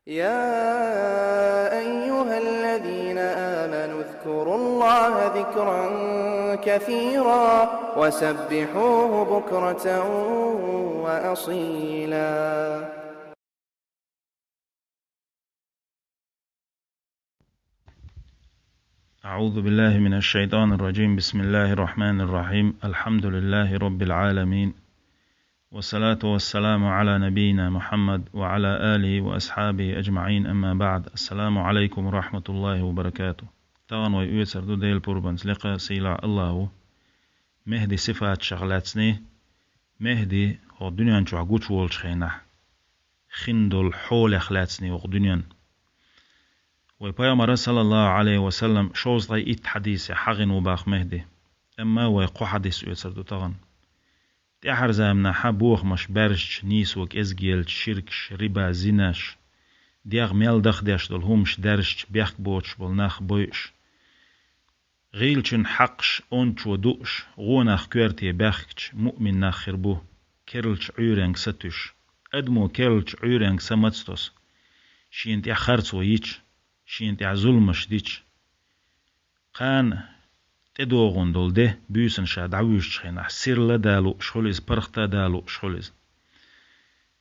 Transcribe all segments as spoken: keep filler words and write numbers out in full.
يا أيها الذين آمنوا اذكروا الله ذكرا كثيرا وسبحوه بكرة وأصيلا. أعوذ بالله من الشيطان الرجيم. بسم الله الرحمن الرحيم. الحمد لله رب العالمين. والصلاة والسلام على نبينا محمد وعلى آله وأصحابه أجمعين. أما بعد. السلام عليكم ورحمة الله وبركاته. Тахана вай оьцур ду Делан пурбанца лекха сийлахь Аллаху Мехди сифаташах лаьцний, Мехди хӀокху дуьнен чохь гучуволчу хенахь хин долу хьолех лаьцний хӀокху дуьнен. Вай Пайхамара, саллаллаху Ӏалайхи ва саллам, шовзткъе итт хьадисехь хьахийна ву боху Мехди. Амма вай кхо хьадис оьцур ду тахана. ТӀаьхьара заманахь бохамаш баьржачу, нийсо кӀезиг елча, ширкаш, риба, зинаш, дегӀ мел дахдеш долу хӀумаш даьржачу, бехк боцуш болу нах бойуш, гӀийлачун хьакхаш ончо дууш, гӀо нах коьрте баьхкича, муъмин нах хир бу, керлачу Ӏуьйренга сатуьйсуш. Адамо керлачу Ӏуьйренга са маца тосу? Шена тӀехь харцо йича, шена тӀехь зуламаш дича, кхана тӀедогӀун долу де буьйсанна ша дӀавуьжучу хенахь, сирла а далуш хуьлу иза, паргӀата а далуш хуьлу иза.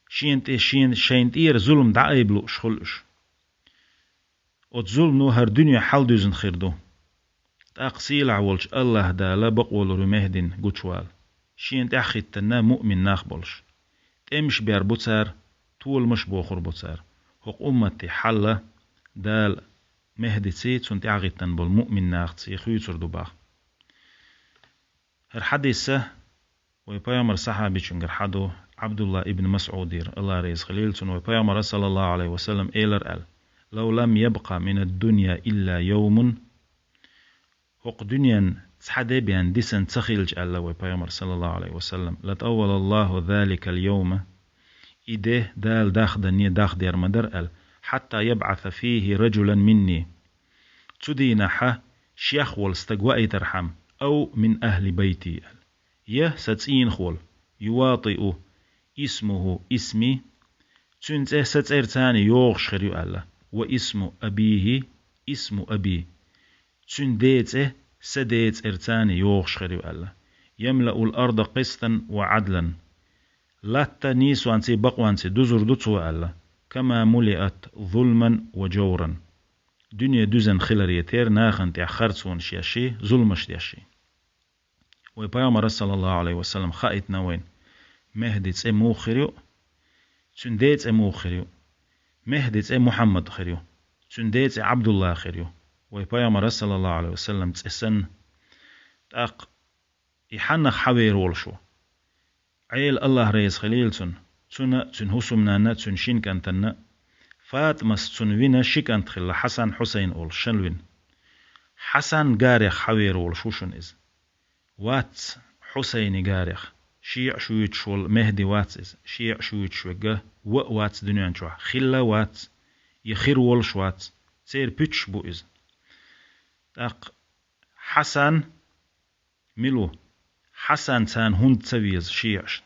Шена тӀе, шена, шайна тӀера зулам дӀаайбалуш хуьлу уьш. Оцу зуламо хӀара дуьне хьалдуьзна хир ду. ТӀаккха сийлахь волчу Аллахь Дала бакъо лур ю Мехдина гучувала. Шена тӀехь хӀиттина муъмин нах болуш. ТӀемаш бер бу цара, толамаш бохур бу цара. ХӀокху умматан хьал Дала Мехдиций, цунна тӀаьхьахӀиттина болу муъмин нахаций хуьйцур ду боху. ХӀара хьадис вай Пайхамаран сахьабичуьнгара хьаду, Ӏабдулла ибн МасӀудера, Аллахь реза хуьлийла цунна, вай Пайхамара, саллаллаху Ӏалайхи ва саллам, элира аьлла: «Лав лам ябкъа минад-дунья илла явмун». ХӀокху дуьненна цхьа де бен дисина ца хилча, аьлла вай Пайхамара, саллаллаху Ӏалайхи ва саллам, «латӀаввалаллаху заликал явма». И де Дала дахданне дахдер ма дара аьлла, «хьатта ябӀаса фийхи ражулан минни». Цу дийнахь шех волу стаг ваийтархьама, «ав мин ахьли байти», аьлла. Я сан цӀийнах волу, «юватӀиу исмуху исми», цуьнан цӀе сан цӀерца йогӀуш хир ю аьлла, «ва исму абийхи исму абий», цуьнан ден цӀе сан ден цӀерца йогӀуш хир ю аьлла, «ямлаул арда къистан ва Ӏадлан». Латта нийсонций, бакъонций дузур ду цо аьлла, «кама мулиат зулман ва жавран». Дуьне дуьзна хиларе терра нахана тӀехь харцонаш еш, зуламаш деш. Вай Пайхамара, саллаллаху Ӏалайхи ва саллам, хаийтина вайна Мехдин цӀе муха хир ю, цуьнан ден цӀе муха хир ю. Мехдин цӀе Мухьаммад хир ю, цуьнан ден цӀе Ӏабдулла хир ю, вай Пайхамаран, саллаллаху Ӏалайхи ва саллам, цӀе санна. ТӀаккха и хьаннах хьавер волуш ву? Ӏела, Аллахь реза хуьлийла цунна, цунна а, цуьнан хӀусамнанна а, цуьнан шина кӀантана а. ФатӀимас цунна вина ши кӀант хилла, Хьасан, Хьусайн олуш, шина вина. Хьасан гарех хьавер волуш ву шуна иза. Вац Хьусайни гарех. ШиӀаш вуьйцуш волу Мехди вац иза. ШиӀаш вуьйцуш верг ван а вац дуьнен чохь, хилла а вац, я хир волуш вац. Церан пуьчаш бу иза. ТӀаккха Хьасан мила ву? Хьасан царна хӀунда ца веза шиӀашна?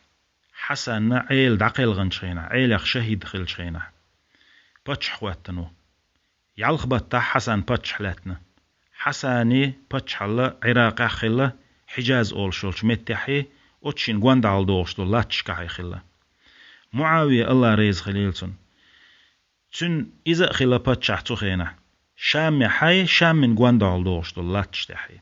Хьасан Ӏела дӀакхелхинчу хенахь, Ӏелех шахӀид хиллачу хенахь, паччахь хӀоьттина ву. Ялх баттахь Хьасан паччахь лаьттина. Хьасани паччахьалла Ӏиракъехь хилла, Хьижаз олуш йолчу меттехьий, оцу шина гондахьал догӀуш долу латташкахьий хилла. МуӀавия, Аллахь реза хуьлийла цунна, цуьнан иза а хилла паччахь цу хенахь, Шамехьий, Шамин гондахьал догӀуш долу латташ тӀехьий.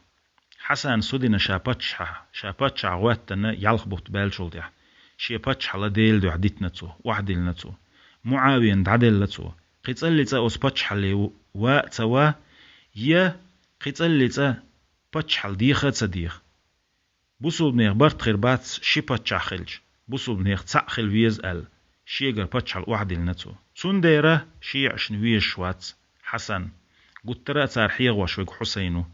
Хьасан судина ша паччахь, ша паччахь хӀоьттина ялх бутт баьллачул тӀаьхьа, шен паччахьалла Делан дуьхьа дитина цо, охьадиллина цо. МуӀавияна дӀаделла цо. Кхин цӀаллица оцу паччахьалле ван а ца ван, я кхин цӀаллица паччахьалла деха а ца деха. Бусулбанех барт хир бац ши паччахь хилча, бусулбанех цхьаъ хила веза аьлла, шегара паччахьалла охьадиллина цо. Цундела шиӀашна везаш вац Хьасан. Гуттара а цара хьехош верг Хьусайн ву.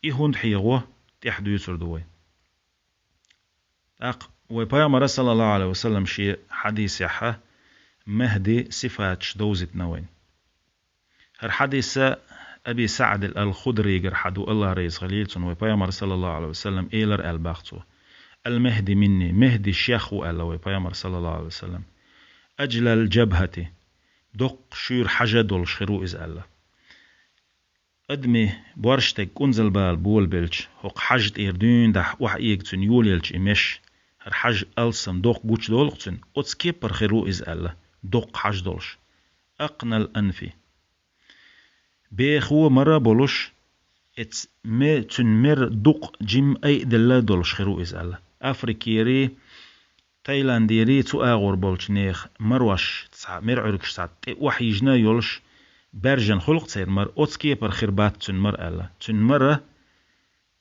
И хӀунда хьехо, тӀаьхьа дуьйцур ду вай. ТӀаккха вай Пайхамара, саллаллаху Ӏалайхи ва саллам, шен хьадисехь Мехдин сифаташ довзийтина вайна. ХӀара хьадис Аби СаӀд ал-Худригара хьаду, Аллахь реза хуьлийла цунна, вай Пайхамара, саллаллаху Ӏалайхи ва саллам, элира аьлла боху цо: «Ал-Мехди минни», Мехди шех ву аьлла вай Пайхамара, саллаллаху Ӏалайхи ва саллам. «Ажлал жабхати», доккха шуьйра хьажа долуш хир ву иза аьлла. Адамийн борша стаг кӀунзал бала болабелча, хӀокху хьажа тӀера дуьйна дахьа охьаэга цуьнан йолаелча и меш, хӀара хьажа алссам доккха гучудолу-кх цуьнан, оцу кепара хир ву иза аьлла, доккха хьажа долуш. Акънал анфи. Бехо мара а болуш, эц ме-, цуьнан мер дукха жимма айаделла а долуш хир ву иза аьлла. Африкерий, Таиландерий цу агӀор болчу нехан марош цхьа, мер Ӏуьргаш цхьа тӀе охьайижина а йолуш, баьржина хуьлу-кх церан мара, оцу кепара хир бац цуьнан мара аьлла. Цуьнан мара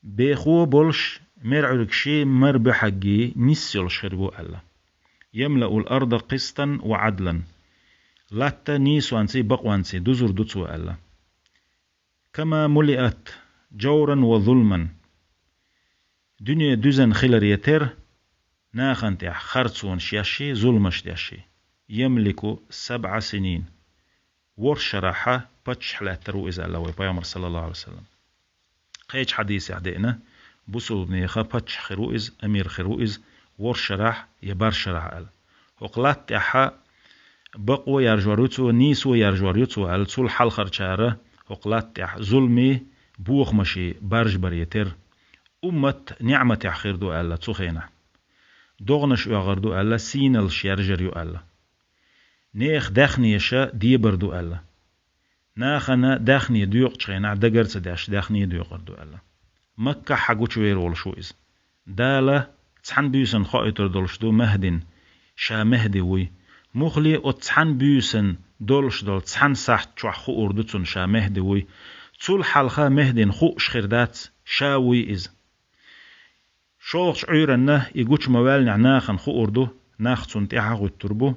бехо а болуш, мер Ӏуьргаший, мара буьхьаггий нисса йолуш хир ву аьлла. Ямлаул арда къистан ва Ӏадлан. Латта нийсонций, бакъонций дузур ду цо аьлла. Кама мулиат жавран ва зулман. Дуьне дуьзна хиларе терра, нахана тӀехь харцонаш еш а, зуламаш деш а. Ямлику сабъа синин. ВорхӀ шарахь паччахь лаьттар ву иза аьлла вай Пайхамар, саллаллаху Ӏалайхи ва саллам. Кхечу хьадисехь деана, бусулбанехан паччахь хир ву иза, амир хир ву иза, ворхӀ шарахь я бархӀ шарахь аьлла. ХӀокху латта тӀехь бакъо яржор ю цо, нийсо яржор ю цо аьлла, цул хьалхарчара хӀокху латта тӀехь зуламий, бохамаший баржабаре терра. Уммат ниӀматехь хир ду аьлла цу хенахь. ДогӀанаш оьгӀар ду аьлла, сийналлаш яржар ю аьлла. Нехан даьхнеша дебар ду аьлла. Нахана даьхне доькъучу хенахь дагар ца деш, даьхне доькъур ду аьлла. Маккахь хьагучувер волуш ву иза. Дала цхьана буьйсанна хоуьйтур долуш ду Махьдин, ша Махьди вуй. Муххале оцу цхьана буьйсанна долуш долу цхьана сахьт чохь хуур ду цунна ша Махьди вуй. Цул хьалха Махьдина хууш хир дац, ша вуй иза. ШолгӀачу Ӏуьйранна и гучу ма-ваьллинехь нахана хуур ду, нах цунна тӀаьхьа гӀуьттур бу,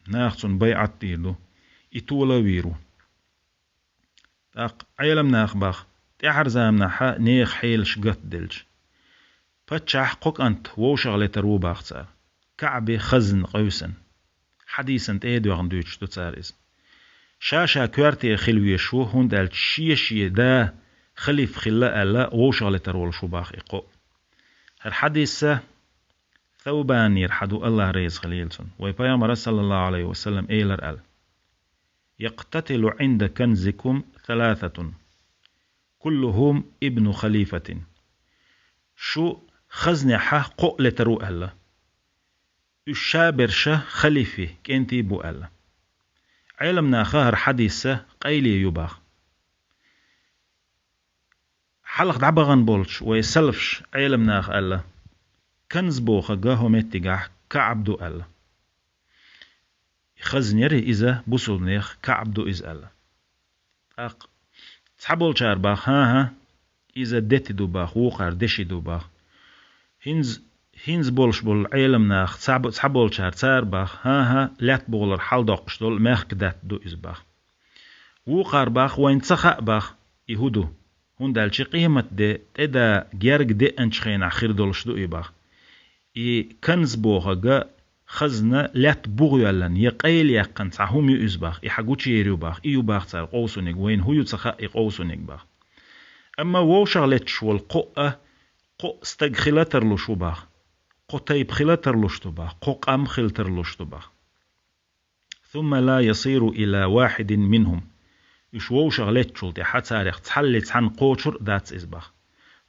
наха цунна байӀат дийр ду, и тола а вийр ву. ТӀаккха Ӏеламнаха баха, тӀаьхьара заманахь нехан хьелаш гатделча, паччахь кхо кӀант вовшах летар ву баха цара, КаӀби Хазни къевсина. Хьадисана тӀе а доьгӀна дуьйцуш ду цара иза. Ша-ша коьрте хила везаш ву, хӀунда аьлча шен-шен да халифа хилла аьлла, вовшах летар волуш ву баха и кхо. ХӀара хьадис а Саубанера хьа ду, АллахӀ реза хилийла цунна. Вай Пайхамара, саллаллаху Ӏалайхи ва саллам, элира аьлла: «Якътатилу Ӏинда канзикум саласатун, куллухум ибну халифатин». Шу хазнехь кхо а летар ву аьлла. Уьш шаберша халифи кӀентий бу аьлла. Ӏеламнаха хӀара хьадис а къайле ю баха. Хьалха дӀабахана болчу вай салафаш, Ӏеламнаха аьлла, канз бохург хӀокху меттигехь КаӀб ду аьлла. Хазна яра иза, бусулбанех КаӀб ду иза аьлла. ТӀаккха цхьаболчара баха: «ХӀан-хӀа, иза дети ду», — баха, вукхара: «Деши ду», — баха. ХӀинца, хӀинца болуш болу Ӏеламнаха цхьабо-, цхьаболчара цара баха: «ХӀан-хӀа, лаьтта бухалара хьаладоккхуш долу мехкан даьтта ду иза», — баха. Вукхара баха: «Вайна ца хаьа, — баха, — и хӀун ду, хӀунда аьлча къематде тӀеда герга деанчу хенахь хир долуш ду и», — баха. И канз бохург хазна лаьтта бухайоьллина я къайлаяьккхина цхьа хӀума ю иза баха, и хьан гучуер ю баха, и ю баха цара къовсаниг, вайна хӀун ю ца хаьа и къовсаниг баха. Амма вовшах летташ волу кхо а, кхо а стаг хила тарлуш ву баха, кхо тайпа хила тарлуш ду баха, кхо къам хила тарлуш ду баха. «Сумма ла ясиру ила вахидин минхум». Уьш вовшах леттачул тӀаьхьа царех цхьалли цхьанна кхочур а дац иза баха.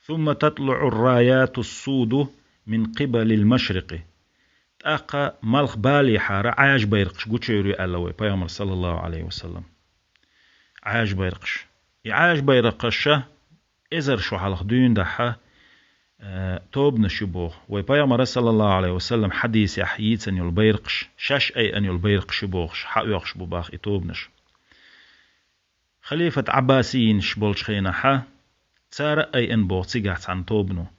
«Сумма татлуӀу рраяту ссуду мин къибалил машрикъи». ТӀаккха малх балехьара Ӏаьржа байракхаш гучуйр ю аьлла вай Пайхамар, саллаллаху Ӏалайхи ва саллам. Ӏаьржа байракхаш. И Ӏаьржа байракхаша эзар шо хьалха дуьйна дахьа, э, тобанаш ю боху. Вай Пайхамара, саллаллаху Ӏалайхи ва саллам, хьадисехь йийцина йолу байракхаш, шаьш айъина йолу байракхаш ю бохуш, хьаоьхуш бу баха и тобанаш. Халифат Ӏаббасийинаш болчу хенахьа, цара а айъина боху цигахь цхьана тобано.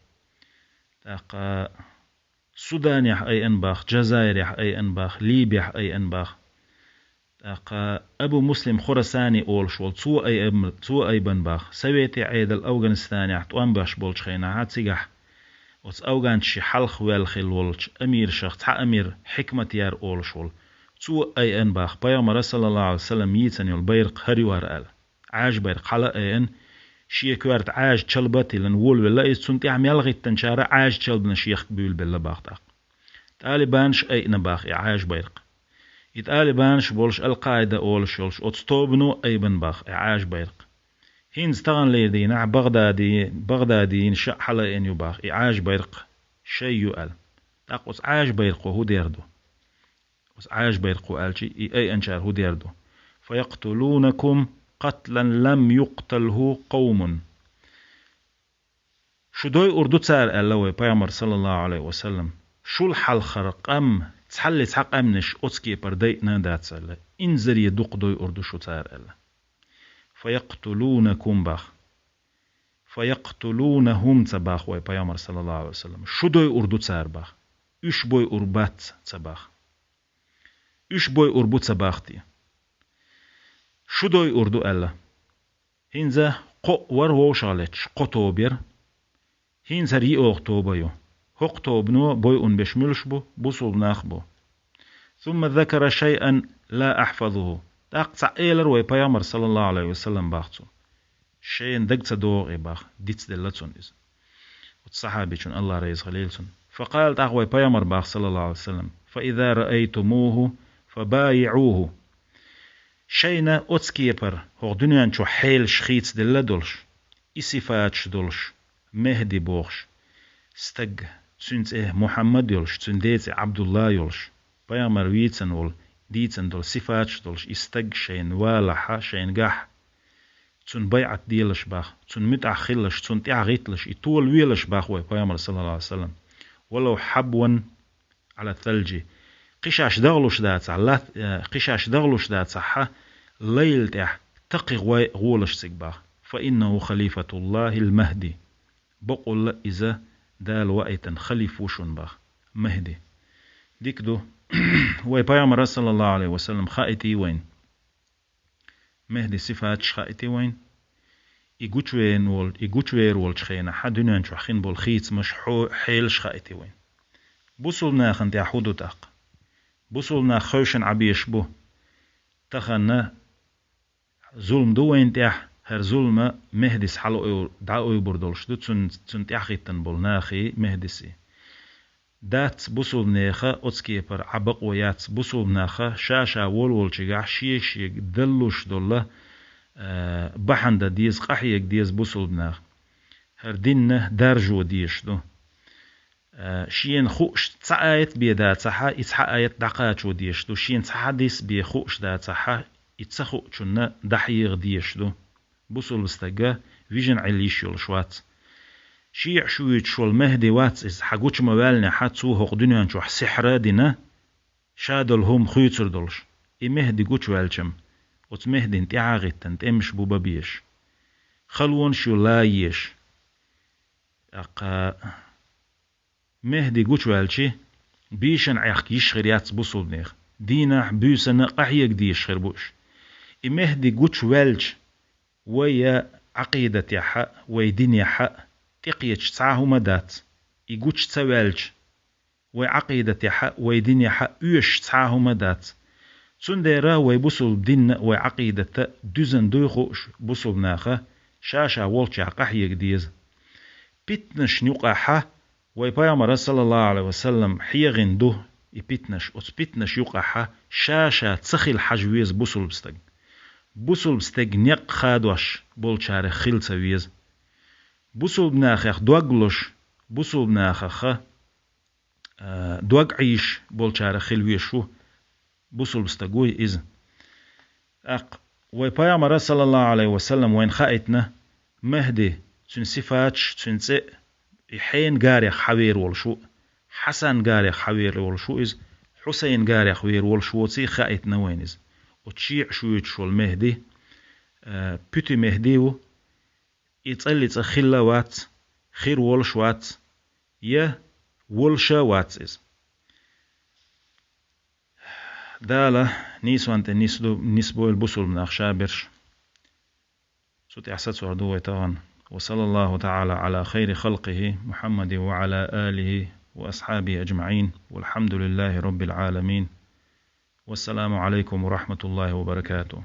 ТӀаккха Суданехь айъина баха, Джазайрехь айъина баха, Либехь айъина баха. ТӀаккха Абу Муслим Хурасани олуш волу, цо айъам-, цо айбан баха. Советийн Ӏедал Афганистанехь тӀом беш болчу хенахьа цигахь оцу афганчаши хьалха ваьлла хилла волчу амирашах цхьа амир Хьикматъяр олуш волу, цо айъан баха, Пайхамара, саллаллаху Ӏалайхи ва саллам, йийцина йолу байракх хӀара ю хӀара аьлла. Ӏаьржа байракх хьала а айъан, шен коьрта Ӏаьржа чалба а тиллина, волавелла иза, цунна тӀехь мел хӀиттанчара Ӏаьржа чалбанаш ехка буьйлабелла баха тӀаккха. ТӀалибанаш айъина баха и Ӏаьржа байракх. И талибанаш болуш, Ал-Къаида олуш йолуш оцу тобано айбина боху и Ӏаьржа байракх. ХӀинца тахана лерина дийнахь Багъдади, Багъдадина ша хьалаайина ю боху и Ӏаьржа байракх шайн ю аьлла. ТӀаккха оцу Ӏаьржа байракхо хӀун дер ду? Оцу Ӏаьржа байракхо аьлча, и айинчара хӀун дер ду? «Фаяктулунакум катлан лам юкталху къавмун». Шу дойур ду цара, аьлла вай Пайхамар, саллаллаху Ӏалайхи ва саллам. Шул хьалхара къам, цхьалли цхьа къаьмнаш оцу кепара дайина дац аьлла. Инзаре дукха дойур ду шу цара, аьлла. «Фаяктулунакум» боху. «Фаяктулунахум» ца боху вай Пайхамар, саллаллаху Ӏалайхи ва саллам. Шу дойур ду цара боху. Уьш бойур бац ца боху. Уьш бойур бу ца боху те. Шу дойур ду аьлла. ХӀинца кхоъ вара вовшах летташ, кхо тоба яра. ХӀинца хӀара йиъогӀу тоба ю. ХӀокху тобано бойур берш муьлш бу? Бусулба нах бу. «Сумма закара шайъан ла ахьфазуху». ТӀаккха цхьаъ элира вай Пайхамар, саллаллаху Ӏалайхи ва саллам, боху цо. Шена дага ца догӀу и боху, дицделла цунна иза. Оцу сахьабичун, Аллах реза хуьлийла цунна. Факъала, тӀаккха вай Пайхамар боху, саллаллаху Ӏалайхи ва саллам: «Фа иза раайтумуху, фа байиӀуху». Шайна оцу кепара хӀокху дуьнен чохь хьелаш хийцаделла долуш, и сифаташ долуш, Мехди бохуш стаг, цуьнан цӀе Мухьаммад йолуш, цуьнан ден цӀе Ӏабдулла йолуш, Пайхамар вийцина волу, дийцина долу сифаташ долуш и стаг шайна валахьа, шайна гахь, цунна байӀат делаш боху, цунна муьтӀахь хилалаш, цунна тӀаьхьа гӀитталаш, и тола велаш боху вай Пайхамар, саллаллаху Ӏалайхи ва саллам. «Валав хьабван Ӏала салджи». Кхин шаьш дагӀлуш дацахь, лат-, э, кхин шаьш дагӀлуш дацахьа, лайла тӀехь такхи гӀой гӀолаш цига боху. «Фа иннаху халифатуллахил Махди». Бакъулла иза Дала ваийтина халифа ву шуна боху, Махди. Дика ду, вай Пайхамара, саллаллаху Ӏалайхи ва саллам, хаийтий вайна. Мехди сифаташ хаийтий вайна. И гучувер волу, и гучувер волчу хенахь дуьнен чохь хин болу хийцамаш, хьо-, хьелаш хаийтий вайна. Бусулба нахана тӀехь хӀун ду тӀаккха? Бусулба нах хевшина Ӏан безаш бу. Тахана зулам ду вайна тӀехь, хӀара зулма Мехдис хьала ой-, дӀа ойбур долуш ду, цун-, цунна тӀаьхьахӀиттина болу нахий Мехдисий. Дац бусулба нехан оцу кепара Ӏан бакъо яц, бусулба наха ша-ша волволчигахь шега-шега даллуш долла, э, бахьана дан деза, къахьега деза бусулба нах. ХӀара динна даржо дезаш ду. Э, шена хууш цхьа аят бен дацахьа, и цхьа аят дӀакхачо дезаш ду. Шена цхьа хьадис бен хууш дацахьа, и ца хуучунна дӀахьеха дезаш ду. Бусулба стага вижина Ӏилла йиш йолуш вац. ШиӀа шу вуьйцуш волу Мехди вац иза, хьан гучу ма ваьллинехьа, цо хӀокху дуьнен чохь сихьра а дина, ша долу хӀума хуьйцур долуш. И Мехди гучуваьлчам, оцу Мехдин тӀаьхьа а гӀиттина тӀемаш бу бан безаш. Халонаш ю лан езаш. ТӀаккха Мехди гучуваьлчи, бийшина Ӏехка йиш хир яц бусулба нехан. Дийнахь, буьйсанна къахьега дезаш хир бу уьш. И Мехди гучуваьлча, вай я Ӏакъидатехьа, вай динехьа тӀекхечаш цхьа а хӀума дац. И гучу ца ваьлча, вай Ӏакъидатехьа, вай динехьа оьшуш цхьа а хӀума дац. Цундела вай бусулба динна а, вай Ӏакъидата а дуьзна дуй хууш бусулба наха, ша-ша волчохь къахьега деза. Питнашна юкъахьа вай Пайхамара, саллаллаху Ӏалайхи ва саллам, хьегӀина ду и питнаш. Оцу питнаш юкъахьа ша-ша ца хила хьажа веза бусулба стаг. Бусулба стеган некъ хадош болчарех хила ца веза. Бусулба нахех дог луш, бусулба нахаха, а, дог Ӏийш болчарех хила везаш ву бусулба стаг вуй иза. ТӀаккха вай Пайхамара, саллаллаху Ӏалайхи ва саллам, вайна хаийтина Мехди, цуьнан сифаташ, цуьнан цӀе а, и хьенан гарех хьан вер волуш ву, Хьасан гарех хьан вер волуш ву иза, Хьусайн гарех вер волуш воций хаийтина вайна иза. Оцу шиӀа шу вуьйцуш волу Мехди, а, пуьти Мехди ву, и цӀалли цӀа хилла а вац, хир волуш а вац, я волуша а вац иза. Дала нийсонан тӀе нисду-, нисбойла бусулба нах ша берш. Цу тӀехь сацор ду вай тахана. Ва саллаллаху таӀала Ӏала хайри халкъихи Мухьаммадин ва Ӏала алихи ва асхьабихи аджмаӀин. Валхьамдулиллахи раббил Ӏаламин. Вассаламу Ӏалайкум ва рахматуллахи ва баракатух.